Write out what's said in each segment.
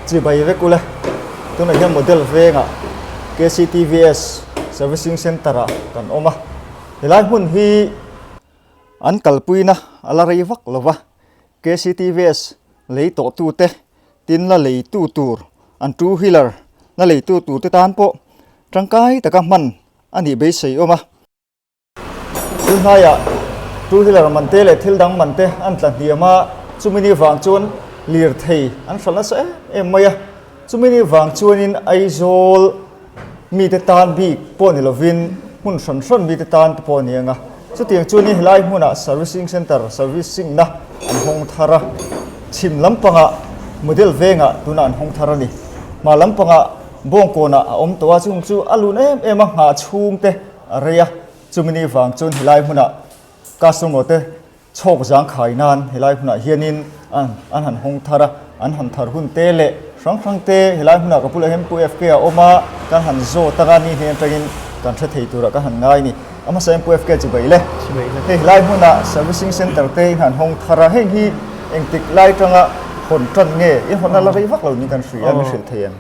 Chibai vek ule. Tunah hian model vengah KCTVS Servicing Centre ah kan awm a. Helai hmun hi an kalpuina a la rei vak lo va, KCTVS lei tawh tute tin la leitu tur an two wheeler la leitu tur te tan pawh tangkai taka hman a nih beisei awm a. Thil hnaiah two wheeler man te leh thil dang man te an tla hniam a, chumi ni vang chuan lirthei an hralh nasa em em mai a, chumi ni vang chuanin Aizawl mite tan bik pawh ni lovin hmun hran hran mite tan te pawh a ni ang a, chutiang chuanin helai hmunah servicing centre servicing na an hawng thar a, chhim lampangah model vengah tunah an hawng thar a ni, hma lampangah bawngkawnah a awm tawh a, chung chu a lun em em a nghah chhung te. A rei a, chumi ni vang chuan helai hmunah customer te chhawk zang khai nan helai hmunah hianin an an han hawng thar a, an han thar hun te leh hrang hrang te helai hmunah ka bulah hian Pu FK a awm a, kan han zawt anga ni hnen atangin kan hre thei turah ka han ngai a ni. A hmasa hian Pu FK chibai le. Hei helai hmunah servicing center te in han hawng thar a, heng hi engtik lai tanga hawn tan nge in hawnna la rei vak lo niin kan hria a, min hrilh thei em?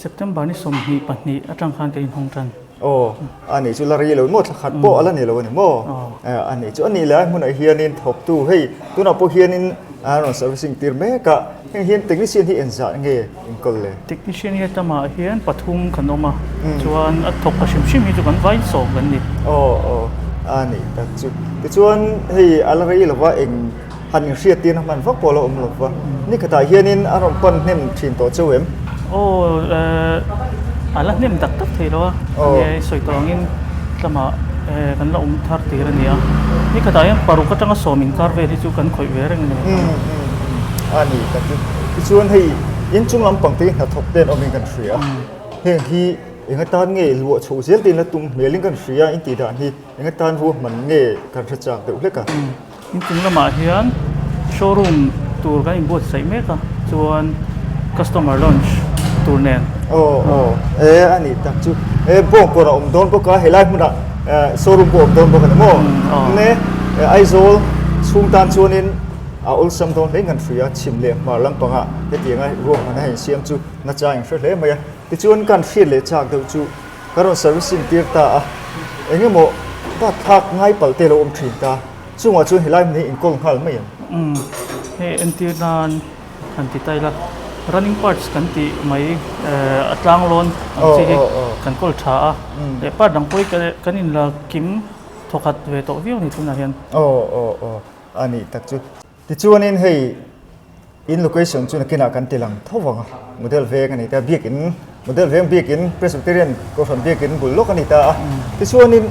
September ni 22 atang khan ka inhawng tan. Aw, a nih chu la rei lo maw, thla khat pawh a la ni lo a ni maw? A nih chu a nih leh a hmunah hianin thawktu hei tunah pawh hianin a rawn servicing tir mek a, heng hian technician hi engzah nge inkawl le? Technician hi tamah hian pathum kan awm a, chuan a thawk a hrim hrim hi chu kan vain sawm kan ni. Aw aw, a nih tak chu. Tichuan hei a la rei lo va eng Han inhriat tirna hman vak pawh a la awm lo va, ni khatah hianin a rawn pan hnem thin tawh cheu em? Aw, a la hnem tak tak thei lo a, enge sawi tawh angin tlamah kan la awm thar tir a ni a, ni khatah hian paruk atanga sawm inkar vel hi chu kan khawih ve reng a ni. A ni tak chu. Tichuan hei inchung lampang te hi hnathawk te an awmin kan hria a, heng hi eng atan nge luah chhoh zel te in la tum hmelin kan hria a, intih dan hi eng atan ruahman nge kan hre chak deuh hlek a. Inchung lamah hian showroom tur kan inbuatsaih mek a, chuan customer lounge tur nen. Aw aw e a nih tak chu e bawngkawn a awm dawn bawk a helai hmunah showroom pawh a awm dawn bawk a ni maw? Nge Aizawl chhung tan chuanin a awlsam dawn hle in kan hria chhim leh hmar lampangah hetianga ruahman a insiam chu nachang in hre hle mai a, tichuan kan hriat leh chak deuh chu Ka rawn servicing tir ta a, eng emaw bat thlak ngai palh te lo awm thin ta, chungah chuan helai hmun hi inkawl nghal mai ang. Umm, hei entir nan han ti ta ila, running parts kan tih mai a tlang lawn ang chi hi kan kawl tha a, leh part dang pawh hi kan inla kim thawkhat ve tawh viau a ni tunah hian. Aw aw aw, a nih tak chu. Tichuanin hei in location chu nakinah kan ti lang tho vang a, model veng a ni ta, biakin model veng biakin Presbyterian Kohhran biakin bul lawk a ni ta a. Tichuanin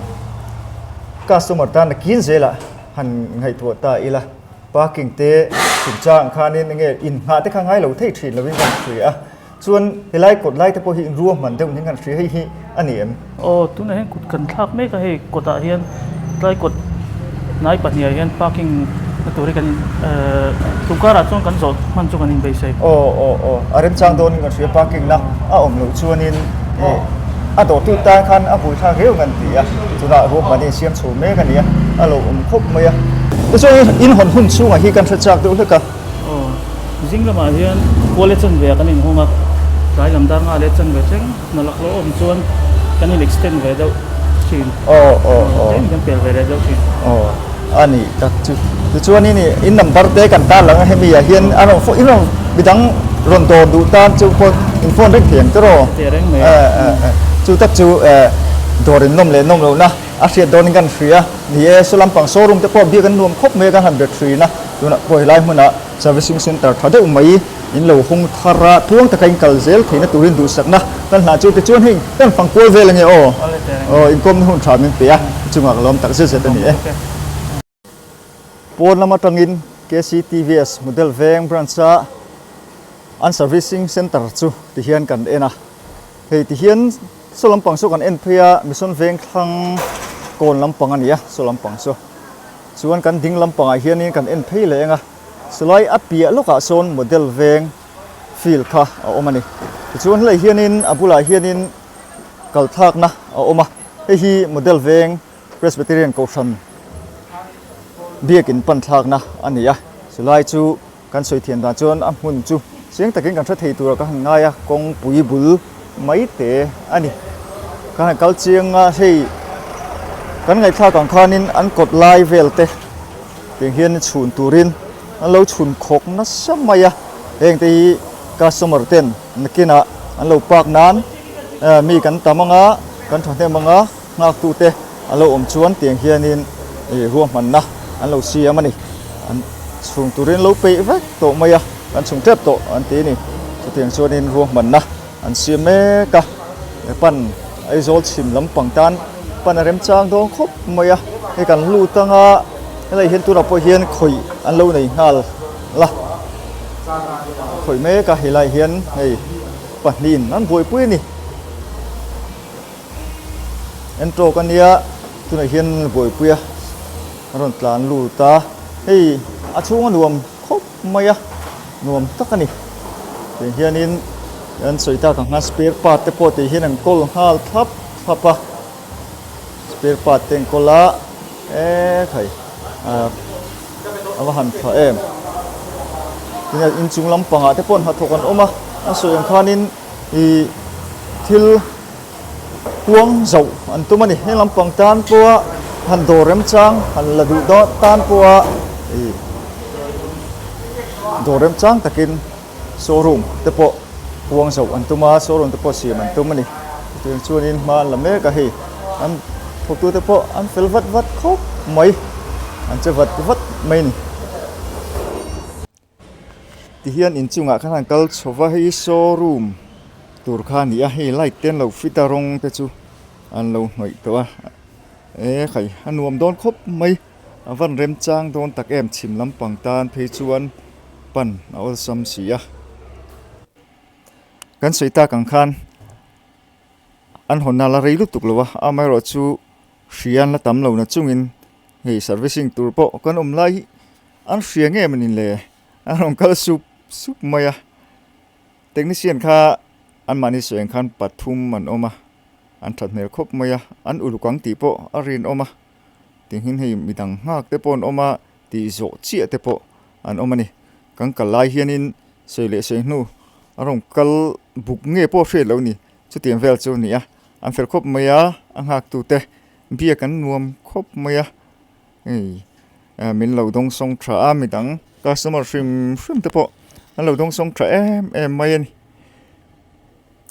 customer tan nakin zelah han ngaihtuah ta ila, parking te chungchang khanin enge innghah te kha ngai lo thei thin lovin kan hria a. Chuan helai kawt lai te pawh hi ruahman deuh niin kan hria hei hi a ni em? Aw, tunah hian kut kan thlak mek a hei kawtah hian tlai kawt hnai pahniha hian parking na tur hi kan in ehh tumkarah chuan kan zawh hman chu kan inbeisei. Aw aw aw, a remchang dawnin kan hria parking na a awm loh chuanin ih a dawhtu tan khan a buaithlak riau kan ti a, tunah ruahman hi insiam chho mek a ni a, a lo awm khawp mai a. Tichuan in hawn hun chhungah hi kan hre chak deuh hlek a. Aw, zing lamah hian kual leh chanve ah kan inhawng a, tlai lam dar nga leh chanve thleng hna lak loh awm chuan kan in extend ve deuh thin. Aw aw aw. Tlem kan pel ve leh deuh thin. Aw, a nih tak chu. Tichuan in in number te kan tar lang a hemi ah hian a rawn phone in rawn midang rawn dawr duh tan chu pawh in phone reng thei ang che raw. Thei reng mai. Eh eh eh chu tak chu eh dawr in nawm leh nawm lohna a hriat dawnin kan hria. Ni e, saw lampang showroom te pawh biak an nuam khawp mai a kan han bet thin a. Tunah pawh helai hmunah servicing centre tha deuh mai in lo hung thar a, tluang taka in kal zel theihna turin duhsakna kan hlah chu tichuan hei kan fang kual vel ange aw, aw inkawmna hun tha min pe a, chungah ka lawm tak zet zet a ni e. Pawn lam atangin KCTVS Model Veng branch a an servicing centre chu tihian kan en a, hei tihian saw lampang saw kan en phei a, Mission Vengthlang kawn lampang a ni a saw lampang saw. Chuan kan ding lampangah hianin kan en phei leh eng a, chulai a piah lawkah sawn model veng field kha a awm a ni. Tichuan helai hianin a bulah hianin kal thlakna a awm a, hei hi model veng Presbyterian Kohhran biakin pan thlakna a ni a, chulai chu kan sawi thiam dan chuan a hmun chu. Chiang takin kan hre thei tura ka han ngai a, kawngpui bul mai te a ni. Kan han kal chiang a, hei kan ngaihthlak ang khanin an kawt lai vel te tiang hian chhun turin an lo chhun khawk nasa mai a, heng te hi customer ten nakinah an lo park nan mi kan tam anga kan thahnem anga nghaktu te an lo awm chuan tiang hianin ruahmanna an lo siam a ni. An chhung turin lo peih vek tawh mai a, kan chhung tep tawh an ti a ni. Chutiang chuanin ruahmanna an siam mek a, pan Aizawl chhim lampang tan pan a remchang dawn khawp mai a, hei kan lut anga helai hian tunah pawh hian khawih an lo nei nghal la, khawih mek a helai hian hei pahnihin an buaipui a ni. Entawk a nia tunah hian buaipui a a rawn tlan lut a hei a chhung a nuam khawp mai a nuam tak a ni tiang hianin an sawi tak ang khan spare part te pawh tih hian an kawl nghal thlap thlap a spare part te an kawl a ekhai ah a va han tha em tin inchung lampangah te pawh hnathawk an awm a an sawi ang khanin ih thil Kuang zauh an tum a ni. Heng lampang tan pawha han dawr remchang han la duh dawn tan pawha ih dawr remchang takin showroom te pawh kuang zauh an tum a, showroom te pawh siam an tum a ni. Chutiang chuanin hma an la mek a hei an thawktute pawh an fel vat vat khawp mai, an che vat vat mai a ni. Tihian inchungah khan han kal chho va hei showroom tur kha a ni a hei light te an lo fit a rawng te chu an lo hnawih tawh a e khai a nuam dawn khawp mai a van remchang dawn tak em chhim lampang tan phei chuan pan a awlsam si a kan sawi tak ang khan an hawnna la rei lutuk lo a amaherawh chu hria an la tam lo na chungin hei servicing tur pawh kan awm lai hi. An hria nge maw ni le? An rawn kal sup sup mai a. Technician kha anmahni sawi ang khan pathum an awm a, an that hmel khawp mai a, an uluk ang tih pawh a rinawm a. Tinghin hei midang nghak te pawh an awm a, tih zawh chiah te pawh an awm a ni. Kan kal lai hianin sawi leh sawi hnu a rawn kal buk nge pawh hriat loh ni. Chutiang vel chu a ni a, an fel khawp mai a, a nghaktute biak an nuam khawp mai a. Hei min lo dawngsawng tha a midang customer hrim hrim te pawh an lo dawngsawng tha em em mai a ni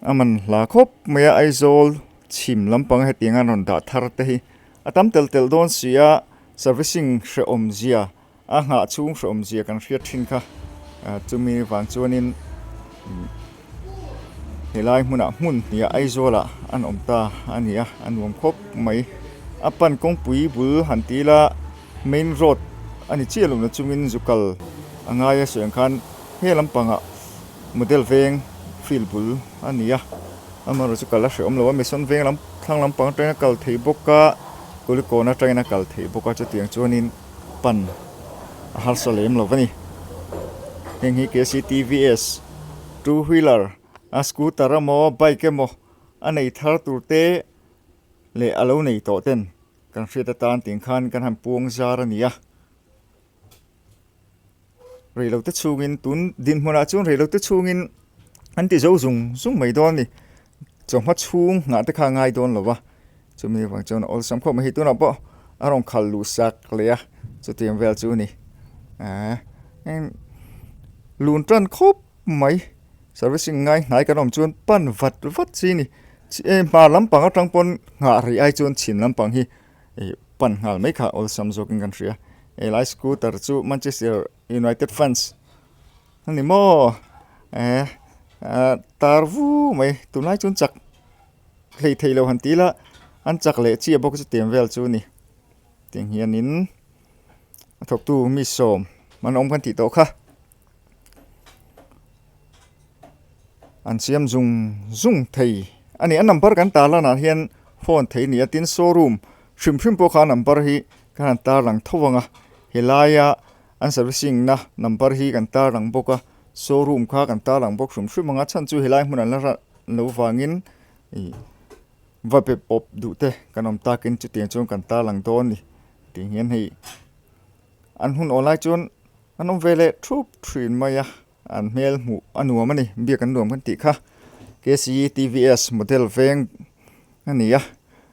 a man hla khawp mai a Aizawl chhim lampang hetiang an rawn dah thar te hi a tam telh telh dawn si a servicing hrehawm zia a nghah chhung hrehawm zia kan hriat thin kha chumi vang chuanin Helai hmunah hmun hniah Aizawlah an awm ta a ni a, a nuam khawp mai. A pan kawngpui bul han ti ila main road a ni chiah lohna chungin zu kal a ngai a sawi ang khan he lampangah model veng field bul a ni a, amaherawhchu kal a hrehawm lo a, Mission veng lam thlang lampang atangin a kal thei bawk a, Kulikawn atangin a kal thei bawk a, chutiang chuanin pan a harsa lem lo a ni. Heng hi KCTVS. Two wheeler a scooter emaw bike emaw a nei thar tur te leh a lo nei tawh ten kan hriat atan tih khan kan han puang zar a ni a. Reilote chhungin tun dinhmunah chuan reilote chhungin an ti zo zung zung mai dawn a ni. Chawhma chhung nghah te kha a ngai dawn lo va, chumi avang chuan a awlsam khawp mai. Hei tunah pawh a rawn khal luh sak leh a, chutiang vel chu a ni. Eee lun tan khawp mai servicing ngai hnai kan awm chuan pan vat vat chi a ni. Hmar lampang atang pawn nghah rih ai chuan chhim lampang hi pan nghal mai kha awlsam zawkin kan hria. Helai scooter chu Manchester United fans. A ni maw eh tar vu mai tunlai chuan chak hlei thei lo han ti ila an chak leh chiah bawk chu tiang vel chu a ni tiang hianin a thawktu mi sawm an awm kan tih tawh kha an siam zung zung thei a ni a number kan tar lanah hian phone thei a ni a tin showroom hrim hrim pawh kha a number hi kan han tar lang tho ang a helaia. An servicing na number hi kan tar lang bawk a, showroom kha kan tar lang bawk hrim hrim ang a chhan chu helai hmun an la rah lo vangin ih va be pawp duh te kan awm takin chutiang chuan kan tar lang dawn a ni tih hian hei an hun aw lai chuan an awm ve leh thup thin mai a. An hmel hmuh a nuam a ni, biak an nuam kan tih kha. KCTVS model veng a ni a,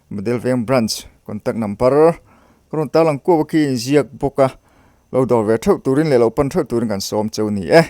model veng branch contact number ka rawn tarlang kuau a khi inziak bawk a, lo dawr ve theuh turin leh lo pan theuh turin kan sawm cheu ni e.